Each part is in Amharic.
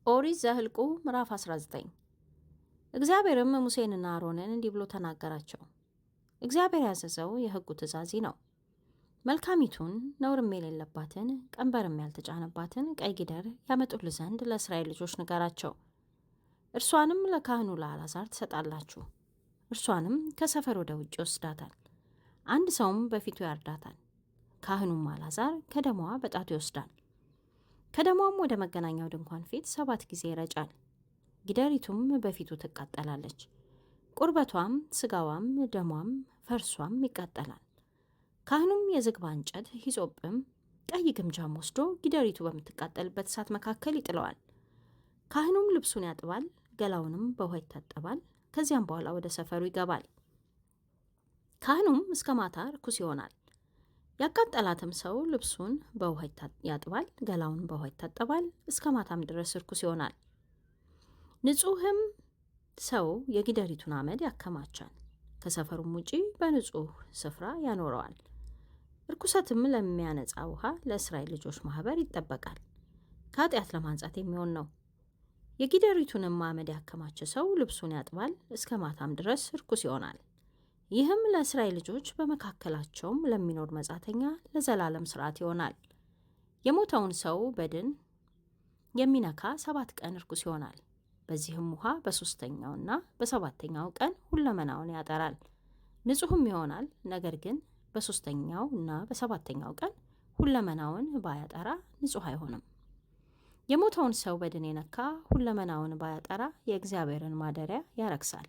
ኦሪት ዘኍልቍ ምዕራፍ 19። እግዚአብሔርም ሙሴንና አሮንን እንዲህ ብሎ ተናገራቸው። እግዚአብሔር ያዘዘው የሕጉ ትእዛዝ ይህ ነው። መልካሚቱን ነውርም የሌለባትን ቀንበርም ያልተጫነባትን ቀይ ጊደር ያመጡልህ ዘንድ ለእስራኤል ልጆች ንገራቸው። እርሷንም ለካህኑ ለአልዓዛር ትሰጣላችሁ። እርሷንም ከሰፈር ወደ ውጭ ይወስዳታል። አንድ ሰውም በፊቱ ያርዳታል። ካህኑም አልዓዛር ከደሟ በጣቱ ይወስዳል። ከደሟም ወደ መገናኛው ድንኳን ፊት 7 ጊዜ ይረጫል። ጊደሪቱም በፊቱ ትቃጠላለች። ቁርበቷም፣ ስጋዋም፣ ደሟም፣ ፈርሷም ይቃጠላል። ካህኑም የዝግባ እንጨት ሂሶጵም ቀይ ግምጃም ወስዶ ጊደሪቱ በምትቃጠልበት እሳት መካከል ይጥለዋል። ካህኑም ልብሱን ያጥባል፣ ገላውንም በውሃ ይታጠባል። ከዚያም በኋላ ወደ ሰፈሩ ይገባል። ካህኑም እስከ ማታ ርኩስ ይሆናል። ያቃጠላትም ሰው ልብሱን በውሃ ያጥባል፣ ገላውን በውሃ ይታጠባል፣ እስከ ማታም ድረስ ርኩስ ይሆናል። ንጹሕም ሰው የጊደሪቱን አመድ ያከማቻል፣ ከሰፈሩም ውጪ በንጹሕ ስፍራ ያኖረዋል። እርኩሰትም ለሚያነጻ ውሃ ለእስራኤል ልጆች ማኅበር ይጠበቃል፣ ከኃጢአት ለማንጻት የሚሆን ነው። የጊደሪቱንም አመድ ያከማቸ ሰው ልብሱን ያጥባል፣ እስከ ማታም ድረስ ርኩስ ይሆናል። ይህም ለእስራኤል ልጆች በመካከላቸውም ለሚኖር መጻተኛ ለዘላለም ሥርዓት ይሆናል። የሞተውን ሰው በድን የሚነካ 7 ቀን ርኩስ ይሆናል። በዚህም ውሃ በ3ኛውና በ7ኛው ቀን ሁለመናውን ያጠራል፣ ንጹሕም ይሆናል። ነገር ግን በ3ኛውና በ7ኛው ቀን ሁለመናውን ባያጠራ ንጹሕ አይሆንም። የሞተውን ሰው በድን የነካ ሁለመናውን ባያጠራ የእግዚአብሔርን ማደሪያ ያረክሳል።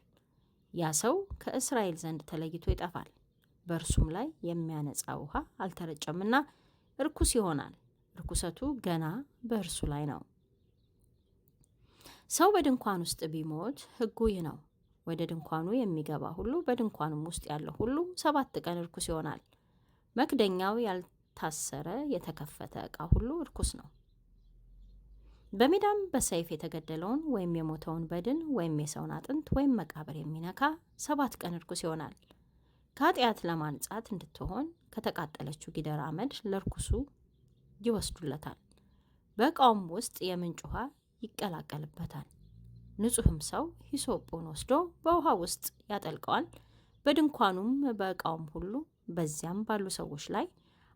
ያ ሰው ከእስራኤል ዘንድ ተለይቶ ይጠፋል። በእርሱም ላይ የሚያነጻ ውሃ አልተረጨምና እርኩስ ይሆናል። እርኩሰቱ ገና በእርሱ ላይ ነው። ሰው በድንኳን ውስጥ ቢሞት ሕጉ ይህ ነው። ወደ ድንኳኑ የሚገባ ሁሉ በድንኳኑም ውስጥ ያለው ሁሉ 7 ቀን እርኩስ ይሆናል። መክደኛው ያልታሰረ የተከፈተ ዕቃ ሁሉ እርኩስ ነው። በሜዳም በሰይፍ የተገደለውን ወይም የሞተውን በድን ወይም የሰውን አጥንት ወይም መቃብር የሚነካ 7 ቀን እርኩስ ይሆናል። ከኃጢአት ለማንጻት እንድትሆን ከተቃጠለችው ጊደር አመድ ለርኩሱ ይወስዱለታል። በዕቃውም ውስጥ የምንጭ ውሃ ይቀላቀልበታል። ንጹሕም ሰው ሂሶጶን ወስዶ በውሃ ውስጥ ያጠልቀዋል። በድንኳኑም በዕቃውም ሁሉ በዚያም ባሉ ሰዎች ላይ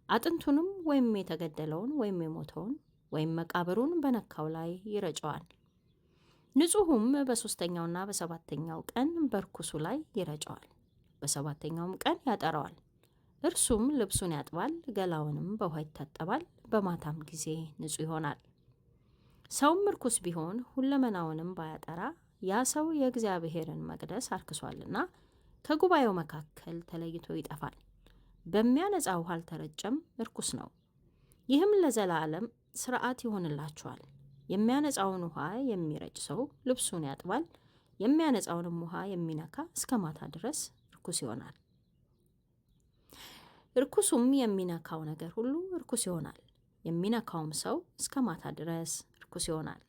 አጥንቱንም ወይም የተገደለውን ወይም የሞተውን ወይም መቃብሩን በነካው ላይ ይረጨዋል። ንጹሕም በ3ኛውና በ7ኛው ቀን በርኩሱ ላይ ይረጨዋል። በ7ኛውም ቀን ያጠራዋል። እርሱም ልብሱን ያጥባል፣ ገላውንም በውሃ ይታጠባል። በማታም ጊዜ ንጹሕ ይሆናል። ሰውም ርኩስ ቢሆን ሁለመናውንም ባያጠራ ያ ሰው የእግዚአብሔርን መቅደስ አርክሷልና ከጉባኤው መካከል ተለይቶ ይጠፋል። በሚያነጻ ውሃ አልተረጨም፣ ርኩስ ነው። ይህም ለዘላለም ሥርዓት ይሆንላችኋል። የሚያነጻውን ውሃ የሚረጭ ሰው ልብሱን ያጥባል። የሚያነጻውንም ውሃ የሚነካ እስከ ማታ ድረስ ርኩስ ይሆናል። ርኩሱም የሚነካው ነገር ሁሉ ርኩስ ይሆናል። የሚነካውም ሰው እስከ ማታ ድረስ ርኩስ ይሆናል።